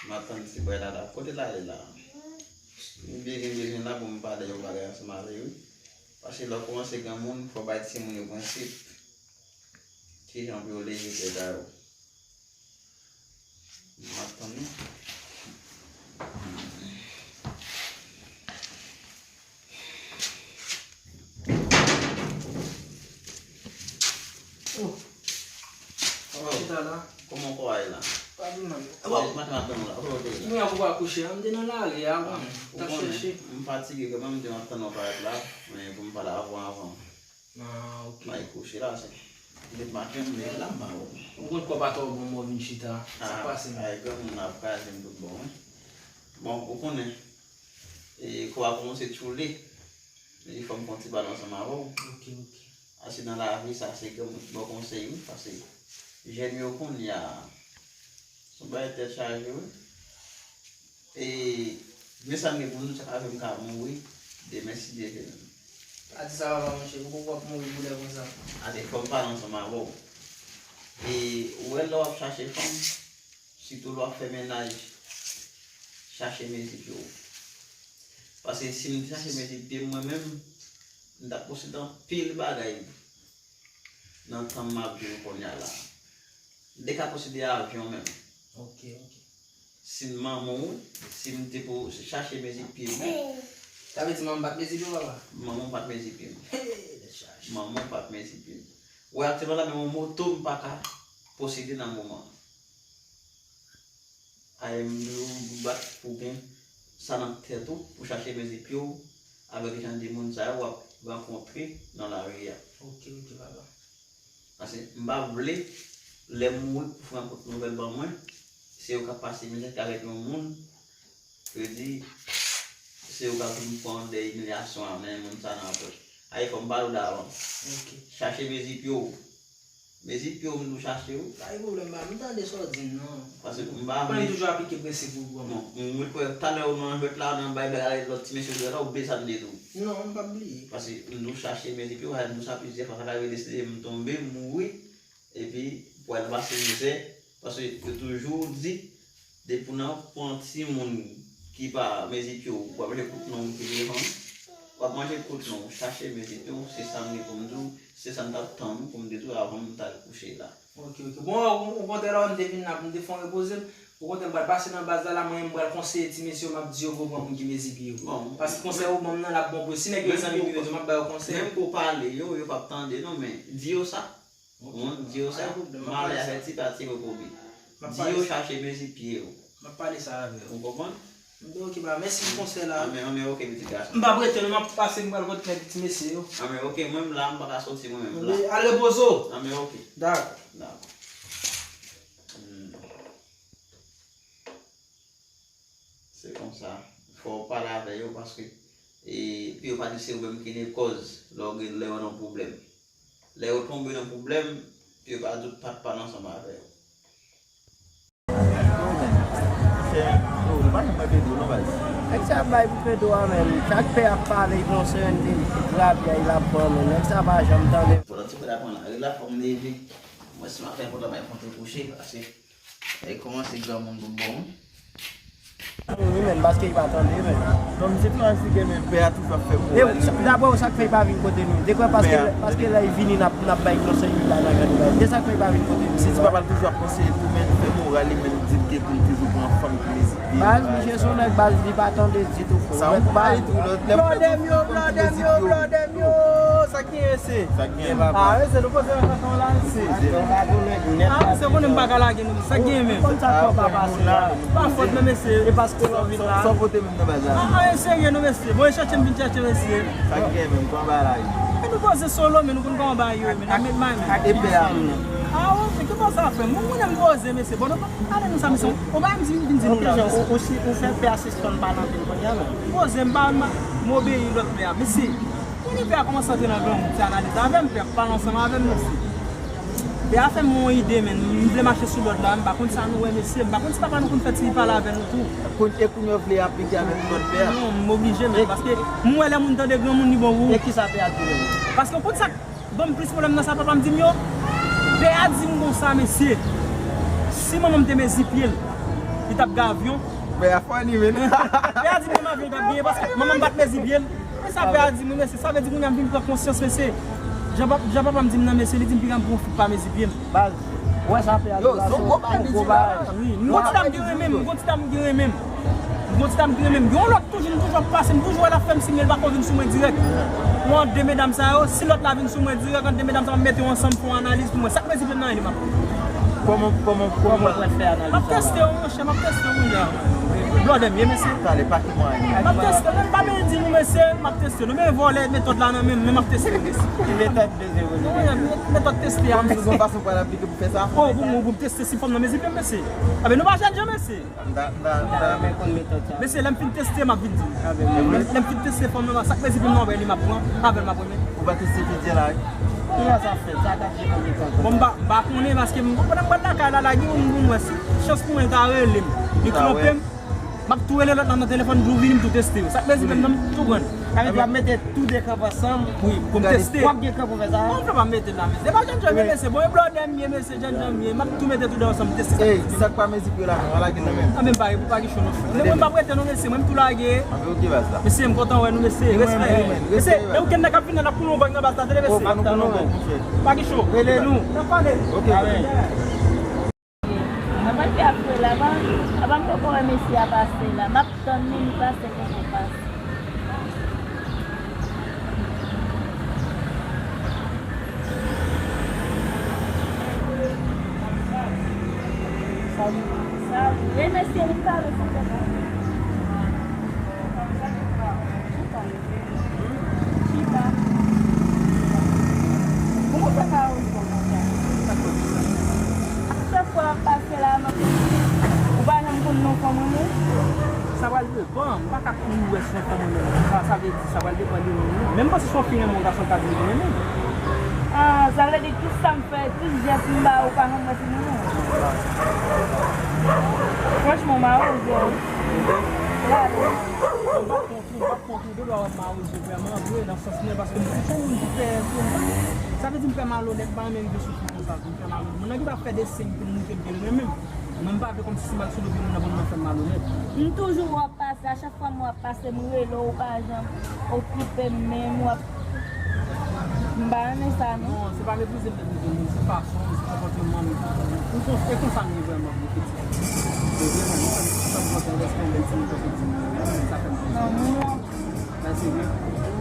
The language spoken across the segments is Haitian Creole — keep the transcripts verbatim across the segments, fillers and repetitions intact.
M ap tann ti bwè la la. Kote l ale la? M byen gen bezwen la pou m pale yon bagay ansanm avè l, wi. Paske lè w kòmanse granmoun, fò w bay timoun yo prensip. Kijan pou yo leve tèt a yo. M ap tann wi. Oh. Oh. Chita la. Kòman kò a ye la? Pa di m anyen. Bon, maten m ap tann ou la. Kote w te ye la? Mwen ak ou pa kouche, m te nan lari a, bon, m t ap chèche. M fatige vrèman, m te ap tann ou parèt la, men pou m pale avè w avan. Ah, ok. Mwen kouche la, se depi maten, m leve la, m pa wè w. Ou konn kò pa twò bon, mwen vin chita. Sa k pase? Ay, granmoun ap kraze m tout bon, wi. Bon, ou konnen, e, kò a kòmanse tchoule. Li fò m fè yon ti pale ansanm avè w. Ok, ok. Paske nan lavi, sa se granmoun ki ba w konsèy, wi. Paske jèn yo kounye a, se yon bagay tèt chaje, wi. E, men sa m gen pou m di w, sa ka fè m ka mouri demen, si Dye vle menm. Pa di sa, papa, monchè, ou poko ap mouri pou lè konsa. Ate, fò m pale ansanm avè w. E, ou wè lè w ap chache fanm, sitou lè w ap fè mennaj, chache mezi pye w. Paske si m te chache mezi pye m mwen menm, m t ap posede anpil bagay nan tan m ap viv kounye a la. M te ka posede avyon menm. Ok, ok. Si m manman w, si m te pou chache mezi pye m. Sa vle di manman pa t mezi pye w, papa? Manman m pa t mezi pye m. Hey, tèt chaje. Manman m pa t mezi pye m. Ou wè aktyèlman la, menm yon moto m pa ka posede nan moman an. Ay, m di w, bat pou gen sa nan tèt ou, pou chache mezi pye w avèk jan de moun sa yo w ap rankontre nan lari a. Ok, ok, papa. Paske m pa vle, lè m mouri, pou fè yon kout nouvèl ban mwen, se yo k ap pase mizè avèk yon moun, yo di, se yo k ap vin pran dèy imilyasyon an, men moun sa nan apòch. Ay, fò m pale w davan. Ok. Chache mezi pye w. Mezi pye w m di w chache w. Pa gen pwoblèm, pa, m tande sa w di m nan. Paske m pa vle. Mwen toujou aplike prensip ou, granmoun. Non, m kwè talè w nan jwèt la, nan bay bagay lòt ti mesye jwèt la, ou bliye sa m te di w. Non, m p ap bliye. Paske m di w chache mezi pye w, m di w sa plizyè fwa, sa ka rive deside m tonbe, m mouri, epi pou al pase mizè, paske yo toujou di, depi w nan pran timoun ki pa mezi pye w, w ap manje kout non ki devan w, w ap manje kout non, chache mezi pye w, se sa m gen pou m di w, se sa m t ap tann pou m te di w avan m t al kouche la. Ok, ok. Bon, o, okontrè, lè m te vin la pou m te fè yon repoze m, okontrè, m pral pase nan baz la, la, mwen, m pral konseye ti mesye yo, m ap di yo pou yo pran moun ki mezi pye yo. Bon, paske konsèy ou ban m nan, l ap bon pou yo. Si nèg yo zanmi m yo, m ap ba yo konsèy. Menm pou pale yo, yo p ap tande, non, men di yo sa. Ou konprann? Di yo sa, m ale avèti pa ti repo bi. Di yo chache mezi pye yo. M ap pale sa avè yo. Ou konprann? Anben, ok, ba, mèsi pou konsèy la. Anben, anben, ok, pitit gason. M p ap rete non, m ap pase, m pral kot nèg ti mesye yo. Anben, ok, mwen menm la, m pa ka soti mwen menm la. Anben, al repoze w. Anben, ok. Dakò. Dakò. Hmm. Se konsa, fò w pale avè yo paske, e, pou yo pa di se ou menm ki nekòz lè w gen, lè yo nan pwoblèm. Lè yo tonbe nan pwoblèm, pou yo pa di w pa t pale ansanm avè yo. Nèg sa ap bay pou Pedro a menm. Chak pè ap pale, li pran seren de grapyay l ap pran, men nèg sa pa janm tande. Pandan ti pè la pran lari la, fò m leve. Mwen, si m ap fè pòt la, mwen kontre kouche, paske Li kòmanse granmoun bout bon. Wi, men, paske li pa tande, men. Non, misye toujou ap esplike, men pè a toujou ap fè moral li. Daprè ou, sa k fè li pa vin kote nou? Dekwè paske, paske lè li vini, n ap, n ap bay konsèy, li pa nan gade bagay. Se sa k fè li pa vin kote nou. Si ti papa l toujou ap konseye tou, men li fè moral li, men li di l ke pou l toujou pran fanm ki mezi pye. Baz, misye se yon nèg, baz, li pa tande ditou, frè. Sa yon bagay tou, lè, lè m fè tout fanm ki mezi pye yo. Blòdè m yo, blòdè m yo, sa k genyen, mesye? Sa k genyen, papa? Ah, mesye, nou poze nan kanton la, mesye. Ah, mesye, konnen m pa ka lage nou. Sa k genyen menm? Konn sa k fè w pa pase la. Pa fòt mwen, mesye. E paske w anvi la. Sa w pote menm nan baz la? Ah, ah, e serye non, mesye. Bon, e chèche m vin chèche, mesye. Sa k genyen menm? Kòman bagay la ye? E nou poze solo, men nou konn kòman bagay yo ye, men n ap met may, men. E pè a menm? Ah, wi, men ki bò sa fè? Mwen, mwen, m poze, mesye. Bon, nou pa ale nou sa, mesye. Ou pa m di, m vin di nou la. Ou, ou si, ou fè pè a sispann pale anpil kounye a, non? M poze, m pa, m, m obeyi lòd pè a, mesye. Kounye pè a kòmanse antre nan granmoun, ti analize avè m, pè a pale ansanm avè m, mesye. Pè a fè m yon ide, men, m vle mache sou lòd la, m pa konn sa nou wè, mesye, m pa konn si papa nou konn fè ti pale avè nou tou. Koun-, e kounye a w vle aplike avèk lòd pè a? Non, m oblije, men, paske m wè lè moun tande granmoun, li bon pou ou. E kisa pè a di w menm? Paske w konn sa k ban m plis pwoblèm nan sa papa m di m yo? Pè a di m konsa, mesye, si manman m te mezi pye l, Li t ap gen avyon. Pè a funny, men. Pè a di m menm avyon li t ap genyen, paske manman m pa t mezi pye l. Men sa pè a di m, wi, mesye, sa vle di kounye a m vin pran konsyans, mesye. Jan pap-, jan papa m di m nan, mesye, li di m piga m pran yon fi k pa mezi pye m. Baz, ou wè sa pè a di la, se yon gwo bagay. Wi, m gon ti dam ki renmen m, m gon ti dam ki renmen m. M gon ti dam ki renmen m. Gen yon lòt toujou, m toujou ap pase, m toujou wè l ap fè m siy, men l pako vin sou mwen dirèk. Ou ant de medam sa yo, si lòt la vin sou mwen dirèk, ant de medam sa yo, m mete yo ansanm, fè yon analiz pou mwen. Sa k mezi pye m nan, li m ap Kòman, kòman, kòman w pral fè analiz sa la? M ap teste yo, monchè, m ap teste yo, monchè. Blòdè m ye, mesye. Talè, pa ki mwayen. M ap teste, men m pa bezwen di nou, mesye, m ap teste nou. Men vòlè, metòd la nan men m, men m ap teste nou, mesye. Ki metòd, mesye, vòlè? Non, metòd teste a, mesye. Kòm se yon fason w pral aplike pou fè sa? Oh, pou m, pou m teste si fanm nan mezi pye m, mesye. Anben, nou pa jèn jan, mesye. M ta, m ta, m ta renmen konn metòd sa. Mesye, lè m fin teste, m ap vin di. Lè m fin teste fanm nan, sa k mezi pye m nan, anben, li m ap pran, avè l m ap renmen. Ou pa teste fidye la, wi. Kounya sa fèt, sa t ap gen konbyen tan? Bon, m pa, m pa konnen, paske m, pandan m pral lakay la, la, gen yon moun mwen, si chans pou mwen ta rele m, li twonpe m, m ap tou rele lòt la nan telefòn, di w vini, m tou teste yo. Sa k mezi pye m nan, m tou pran. Sa vle di w ap mete tou de kanpe ansanm. Wi, pou m teste. W ap gen kan pou fè sa? Bon, m fè pa mete l la, mesye. Se pa jèn jan m ye, mesye. Bon, e blòdè m ye, mesye, jèn jan m ye. M ap tou mete tou de ansanm, teste sa. Ey, sa k pa mezi pye la, non, pa lage l nan men m. Anben, m pa, pa gen cho, non. Mwen, mwen, m pa prete, non, mesye. Mwen, m tou lage. Anben, oke, baz la. Mesye, m kontan wè nou, mesye. Respè. Mesye, men ou kenn nèg k ap vin nan, n ap koule yon vag nan baz la, tande, mesye. Oh, fò nou koule yon vag, monchè. Pa gen cho. Rele nou. N ap pale. Oke. Mwen pa te ap fè la, pa, apa m poko wè mesye a pase la. M ap tann li, li pase, poko pase. Salut. Salut. E mesye, li pale sou telefòn. Chita. Kòman w fè pa wè m konn konsa? Sa k fè w di sa? A chak fwa w ap pase la, m ap di, ou pa janm konn non fanm ou, non? Sa pral depan, m pa ka kouri wè se yon fanm ou non. Sa, sa vle di, sa pral depan de moun, non. Menm si se yon fi renmen w, gason ka di li renmen. Ah, sa vle di tout sa m fè, tout jès m ba ou, ou pa janm wè se moun, non. Franchman, m a ozè. Lale. Tou, m p ap pran tou, m p ap pran tou, de lwa wè m a ozye vrèman vre, nan sans mwen, paske m se yon moun ki fè, sa vle di m fè malonèt, m pa renmen rive sou fi konsa tou, m fè malonèt. Moun nan ki pa fè de siy pou l montre m ke l renmen m. Mwen, m pa vle kòmsi si m al sou do pye moun nan pou moun nan fè m malonèt. M toujou wè w ap pase, a chak fwa m wè w ap pase, m rele w, ou pa janm okipe m menm, w ap M pa renmen sa, non. Non, se pa meprize m meprize moun, se fason, se konpòteman m. M kon-, e konsa m ye vrèman, vre pitit. Se vrèman, nou fè m, sa m kontan, lèske yon bèl timoun, konsa timoun, sa fè m plezi. Non, moun lan. Bay serye?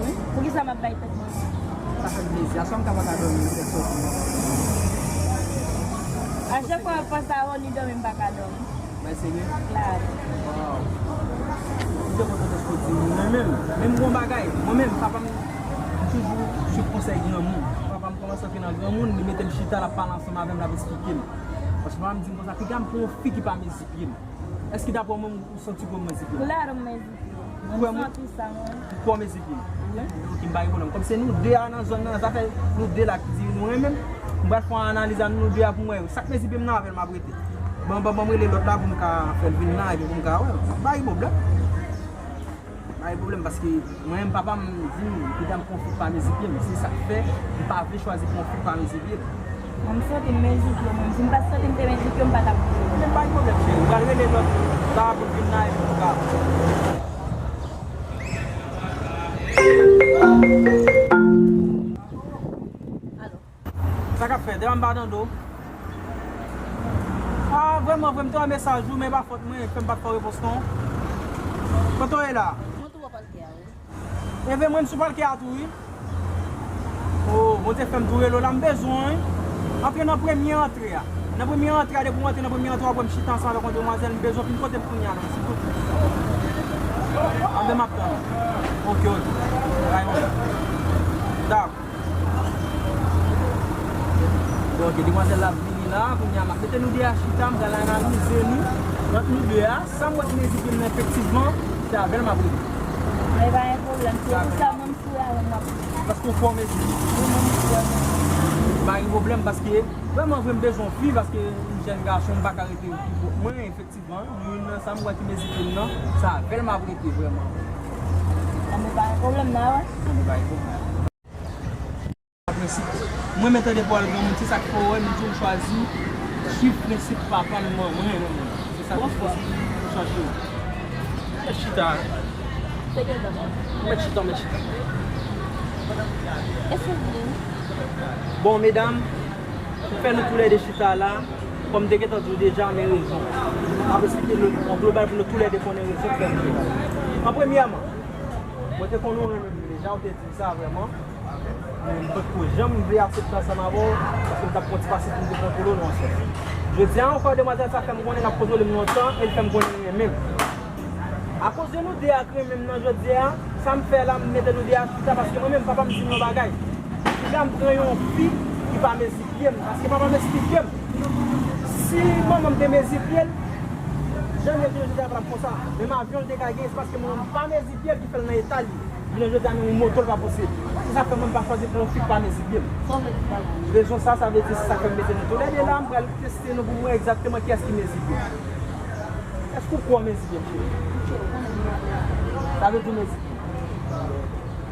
Wi. Poukisa m ap bay tèt mwen? Sa fè m plezi. Aswè m ka pa ka dòmi, m fè sòti. A chak fwa m ap panse a Rony dòmi, m pa ka dòmi. Bay serye? Klare. Waw. M te kontan dèske w di m. Mwen menm, menm gon bagay. Mwen menm, papa m, m toujou swiv konsèy granmoun. Papa m kòmanse antre nan granmoun, li mete m chita, l ap pale ansanm avè m, l ap esplike m. Paske papa m di m konsa, piga m pran yon fi ki pa mezi pye m. Èske daprè w menm, ou santi kò w mezi pye m? Klare m mezi pye m. Ou kwè m? M santi sa, mwen. Ou kwè w mezi pye m? Wi. Ok, m pa gen pwoblèm. Kòm se nou de a nan zòn nan, sa fè nou de la ki di nou renmen m. M pral fè yon analiz a nou de a pou m wè sa k mezi pye m nan avè l m ap rete. Ban, ban, ban m rele lòt la pou m ka fè l vin la, epi pou m ka wè. Pa gen pwoblèm. Pa gen pwoblèm, paske mwen menm papa m di m, piga m pran fi k pa mezi pye m. Se sa k fè m pa vle chwazi pran fi k pa mezi pye m. Mwen, m santi m mezi pye mwen. Si m pa t santi m te mezi pye, m pa t ap vini. Men pa gen pwoblèm, cheri. M pral rele lòt la pou l vin la epi pou l ka. Alo. Sa k ap fèt? Devan m pa tande w. Ah, vrèman, vrèman, m te wè mesaj ou, men pa fòt mwen, fè m pa t fè w repons non. Kote w ye la? Mwen tou bò palkè a, wi. Enben mwen m sou palkè a tou wi. Oh, Bondye fè m tou rele w la, m bezwen w wi. Antre nan premye antre a. Nan premye antre a, depi w antre nan premye antre a, w ap wè m chita ansanm avèk yon demwazèl, m bezwen w vin kote m kounye a la, silvouplè. Anben m ap tann ou. Oke, oke. Bay mwen. Dakò. Bon, oke, demwazèl la ap vini la, kounye a m ap mete nou de a chita, m pral analize nou, ant nou de a, sa m wè k mezi pye m nan efektivman, se avè l m ap rete. Men pa gen pwoblèm, se pou sa mwen m sou la, mwen m ap. Paske w fò mezi pye. Wi, mwen m fò mezi pye. Pa gen pwoblèm, paske vrèman vre m bezwen yon fi, paske yon jèn gason, m pa ka rete tou pwòp mwen, efektivman, youn nan sa m wè ki mezi pye m nan, se avè l m ap rete vrèman. Anben pa gen pwoblèm, n a wè. Anben pa gen pwoblèm. Prensip. Mwen menm tande pawòl granmoun, se sa k fè w wè m toujou chwazi swiv prensip papa m, manman m. Se Sa ki fòs pou chache w. Mèt chita. Mèt chita, mèt chita. Eseye. Bon, medam, pou fè nou toulède chita la, kòm m te gentan di w deja, men rezon. M ap esplike nou an global pou nou toulède konnen rezon k fè nou chita. An premyèman, mwen te konn ou renmen m deja, ou te di m sa vrèman. Men m potko janm vle aksepte ansanm avè w, paske m t ap pran ti pase pou m te kontwole w nan yon sans. Jodi a ankò, demwazèl sa fè m konnen l ap kontwole m lontan e l fè m konnen l renmen m. Akoz de nou de a k renmen m nan jodi a, sa m fè la, m mete nou de a chita, paske mwen menm, papa m di m yon bagay. Piga m pran yon fi ki pa mezi pye m, paske papa m esplike m, si manman m te mezi pye l, jan l ye jodi a pa t ap konsa. Menm avyon l te ka genyen, se paske manman m pa mezi pye l ki fè l nan eta l ye. Jounen jodi a, menm yon moto l pa posede. Se sa k fè mwen m pa chwazi pran yon fi k pa mezi pye m. Rezon sa, sa vle di se sa k fè m mete nou toulède la, m pral teste nou pou m wè egzakteman kiyès ki mezi pye m. Èske w kwè w mezi pye m, cheri? Sa vle di w mezi pye m.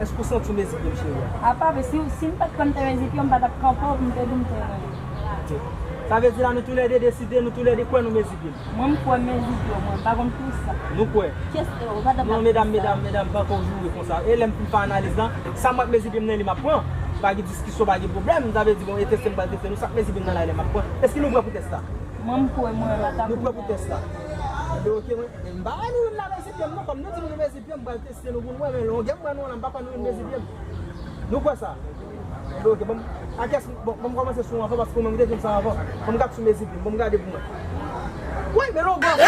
Èske w santi w mezi pye m, cheri? Apa, men si, si m pa t kwè m te mezi pye w, m pa t ap kanpe w pou m te di w m te renmen w. Sa vle di la nou toulède deside, nou toulède kwè nou mezi pye m. Mwen m kwè m mezi pye w, mwen m pa konn pou sa. Nou kwè? Kyès e w, pa t ap... Non, medam, medam, medam, pa fè w joure konsa. E lè m fin fè analiz la, sa m wè k mezi pye m nan li m ap pran. Pa gen diskisyon, pa gen pwoblèm. Sa vle di, bon, e teste m pral teste nou, sa k mezi pye m nan la, e lè m ap pran. Èske nou prè pou tès la? Mwen m kwè mwen la ta... Nou prè pou tès la? Ebyen, oke, mwen, men m pa wè nou youn la mezi pye m non, kòm nou di nou nou mezi pye m, m pral teste nou pou m wè, men longè m wè nou an la, m pa kwè nou youn mezi pye m. Nou kwè sa? Ebyen, oke, bon, a kiyès, bon, bon, m kòmanse sou ou anvan, paske ou menm ou te di m sa anvan. Bon, m gad sou mezi pye m, bon, m gade pou mwen. Woy, men longè w.